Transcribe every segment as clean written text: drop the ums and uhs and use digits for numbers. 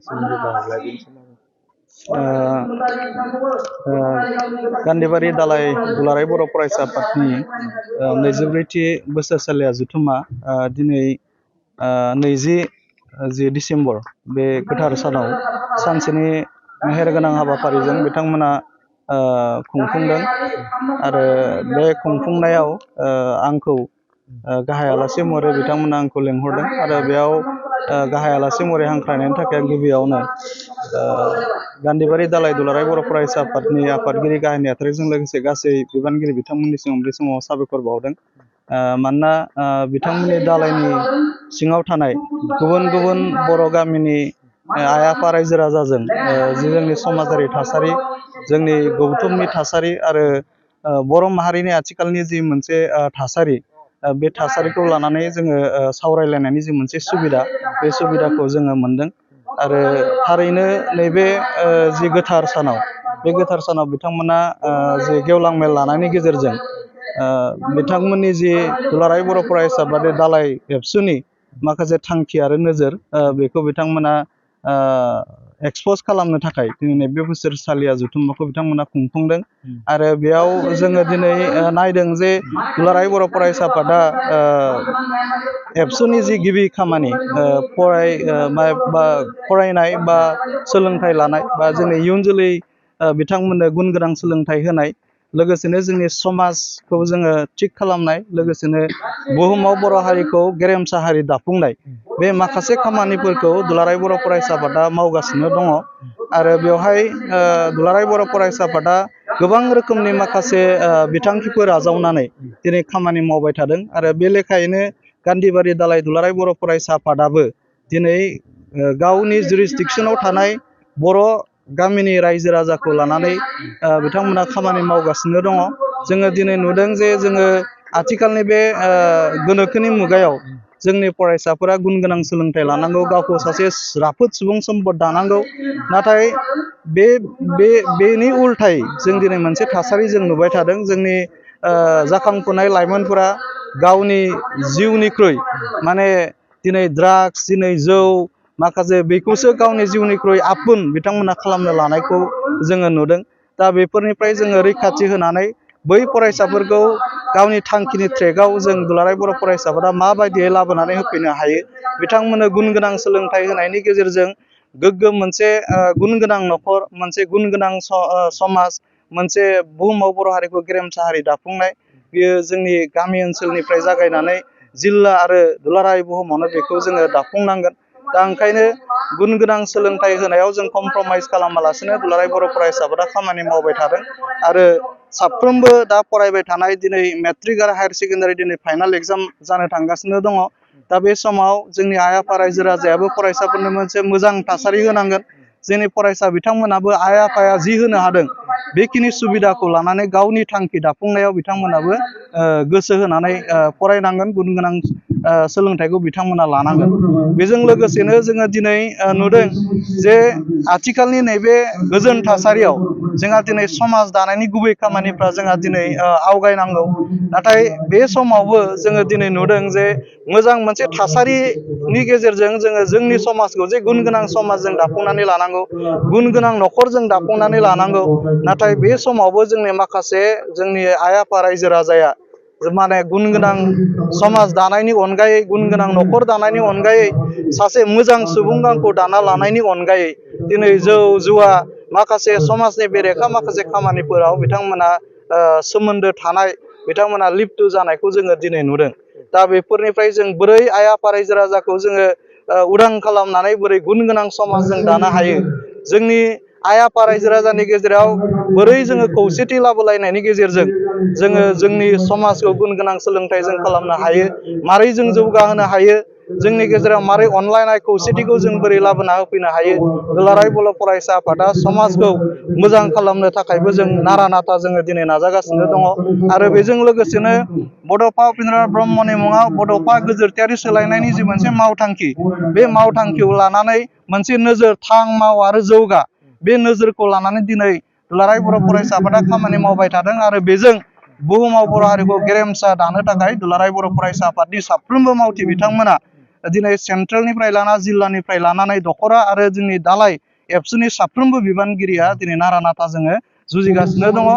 सोमोन्दै बाहागो लायो बेनि सोमोन्दै गान्धीबारि दालाय दुलाराय बर' फरायसा आफादनि 24थि बोसोरसालिया जथुमा दिनै 20 डिसेम्बर बे गोथार सानाव सानसेनि मेहेरगोनां हाबाफारिजों बिथांमोना खुंफुंदों आरो बे खुंफुंनायाव आंखौ गाहाय आलासि महरै बिथांमोना आंखौ लेंहरदों आरो बेयाव गाहाय आलासि महरै हांख्रायनायनि थाखाय गिबियावनो गान्धीबारि दालाय दुलाराय बर' फरायसा आफादनि आफादगिरि गाहाय नेहाथारिजों लोगोसे गासै बिबानगिरि बिथांमोननिसिम बे समाव साबायखर बावदों। मानोना बिथांमोननि दालायनि सिङाव थानाय गुबुन गुबुन बर' गामिनि आइ आफा रायजो राजाजों जि जोंनि समाजारि थासारि, जोंनि गौथुमनि थासारि आरो बर' माहारिनि आथिखालनि जि मोनसे थासारि, बे थासारिखौ लानानै जोङो सावरायलायनायनि जि मोनसे सुबिदा, बे सुबिदाखौ जोङो मोनदों। आरो थारैनो नैबे जि गोथार सानाव, बे गोथार सानाव बिथांमोना जि गेवलां मेल लानायनि गेजेरजों बिथांमोननि जि दुलाराय बर' फरायसा आफादनि दालाय एबसुनि माखासे थांखि आरो नोजोर, बेखौ बिथांमोना एक्सप'ज खालामनो थाखाय दिनै बे बोसोरसालिया जथुम्माखौ बिथांमोना खुंफुंदों। आरो बेयाव जोङो दिनै नायदों जे दुलाराय बर' फरायसा आफादा एबसुनि जि गिबि खामानि फरायनाय बा सोलोंथाइ लानाय बा जोंनि इयुन जोलै बिथांमोननो गुन गोनां सोलोंथाइ होनाय, लोगोसेनो जोंनि समाजखौ जोङो थिग खालामनाय, लोगोसेनो बुहुमाव बर' हारिखौ गेरेमसा हारि दाफुंनाय, बे माखासे खामानिफोरखौ दुलाराय बर' फरायसा आफादा मावगासिनो दङ। आरो बेवहाय दुलाराय बर' फरायसा आफादा गोबां रोखोमनि माखासे बिथांखिफोर आजावनानै दिनै खामानि मावबाय थादों। आरो बे लेखायैनो गान्धीबारि दालाय दुलाराय बर' फरायसा आफादाबो दिनै गावनि जुरिसडिक्सनाव थानाय बर' गामिनि रायजो राजाखौ लानानै बिथांमोना खामानि मावगासिनो दङ। जोङो दिनै नुदों जे जोङो आथिखालनि बे गोनोखोनि मुगायाव जोंनि फरायसाफोरा गुन गोनां सोलोंथाइ लानांगौ, गावखौ सासे राफोद सुबुं सम्पद दानांगौ। नाथाय बेनि उल्थायै जों दिनै मोनसे थासारि जों नुबाय थादों। जोंनि जाखांफुनाय लाइमोनफोरा गावनि जिउनिख्रुइ माने दिनै ड्राग्स, दिनै जौ, माखासे बेखौसो गावनि जिउनिख्रुइ आपुन बिथांमोना खालामनो लानायखौ जोङो नुदों। दा बेफोरनिफ्राय जोङो रैखाथि होनानै बै फरायसाफोरखौ गावनि थांखिनि ट्रेकआव जों दुलाराय बर' फरायसाफोरा माबायदियै लाबोनानै होफैनो हायो, बिथांमोननो गुन गोनां सोलोंथाइ होनायनि गेजेरजों गोग्गोम मोनसे गुन गोनां न'खर, मोनसे गुन गोनां समाज, मोनसे बुहुमाव बर' हारिखौ गेरेमसा हारि दाफुंनाय, बियो जोंनि गामि ओनसोलनिफ्राय जागायनानै जिल्ला आरो दुलाराय बुहुमावनो बेखौ जोङो दाफुंनांगोन। दा ओंखायनो गुन गोनां सोलोंथाइ होनायाव जों कमप्रमाइज खालामालासिनो दुलाराय बर' फरायसाफोरा खामानि मावबाय थादों। आरो साफ्रोमबो दा फरायबाय थानाय दिनै मेट्रिक आरो हायार सेकेन्डारि दिनै फाइनाल एग्जाम जानो थांगासिनो दङ। दा बे समाव जोंनि आइ आफा रायजो राजायाबो फरायसाफोरनो मोनसे मोजां थासारि होनांगोन। जोंनि फरायसा बिथांमोनाबो आइ आफाया जि होनो हादों बेखिनि सुबिदाखौ लानानै गावनि थांखि दाफुंनायाव बिथांमोनाबो गोसो होनानै फरायनांगोन, गुन गोनां सोलोंथाइखौ बिथांमोना लानांगोन। बेजों लोगोसेनो जोङो दिनै नुदों जे आथिखालनि नैबे गोजोन थासारियाव जोंहा दिनै समाज दानायनि गुबै खामानिफ्रा जोंहा दिनै आवगायनांगौ। नाथाय बे समावबो जोङो दिनै नुदों जे मोजां मोनसे थासारिनि गेजेरजों जोङो जोंनि समाजखौ जे गुन गोनां समाज जों दाफुंनानै लानांगौ, गुन गोनां न'खर जों दाफुंनानै लानांगौ। नाथाय बे समावबो जोंनि माखासे जोंनि आइ आफा रायजो राजाया माने गुन गोनां समाज दानायनि अनगायै, गुन गोनां न'खर दानायनि अनगायै, सासे मोजां सुबुं गांखौ दाना लानायनि अनगायै दिनै जौ जुवा माखासे समाजनि बेरेखा माखासे खामानिफोराव बिथांमोना सोमोन्दो थानाय, बिथांमोना लिप्त जानायखौ जोङो दिनै नुदों। दा बेफोरनिफ्राय जों बोरै आइ आफा रायजो राजाखौ जोङो उदां खालामनानै बोरै गुन गोनां समाज जों दानो हायो, जोंनि आइ आफा रायजो राजानि गेजेराव बोरै जोङो खौसेथि लाबोलायनायनि गेजेरजों जोङो जोंनि समाजखौ गुन गोनां सोलोंथाइ जों खालामनो हायो, मारै जों जौगाहोनो हायो, जोंनि गेजेराव मारै अनलायनाय खौसेथिखौ जों बोरै लाबोना होफैनो हायो, दुलाराय बर' फरायसा आफादा समाजखौ मोजां खालामनो थाखायबो जों नारा नाथा जोङो दिनै नाजागासिनो दङ। आरो बेजों लोगोसेनो बड'फा उपेन्द्रनाथ ब्रह्मनि मुङाव बड'फा गोजोरथायारि सोलायनायनि जि मोनसे मावथांखि, बे मावथांखिखौ लानानै मोनसे नोजोर थां माव आरो जौगा, बे नोजोरखौ लानानै दिनै दुलाराय बर' फरायसा आफादा खामानि मावबाय थादों। आरो बेजों बुहुमाव बर' हारिखौ गेरेमसा दानो थाखाय दुलाराय बर' फरायसा आफादनि साफ्रोमबो मावथि बिथांमोना दिनै सेन्ट्रेलनिफ्राय लाना जिल्लानिफ्राय लानानै दख'रा आरो जोंनि दालाय एबसुनि साफ्रोमबो बिबानगिरिया दिनै नारा नाथा जोङो जुजिगासिनो दङ।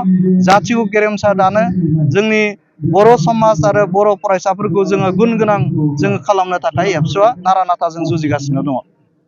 जाथिखौ गेरेमसा दानो, जोंनि बर' समाज आरो बर' फरायसाफोरखौ जोङो गुन गोनां जोङो खालामनो थाखाय एबसुआ नारा नाथा जों जुजिगासिनो दङ।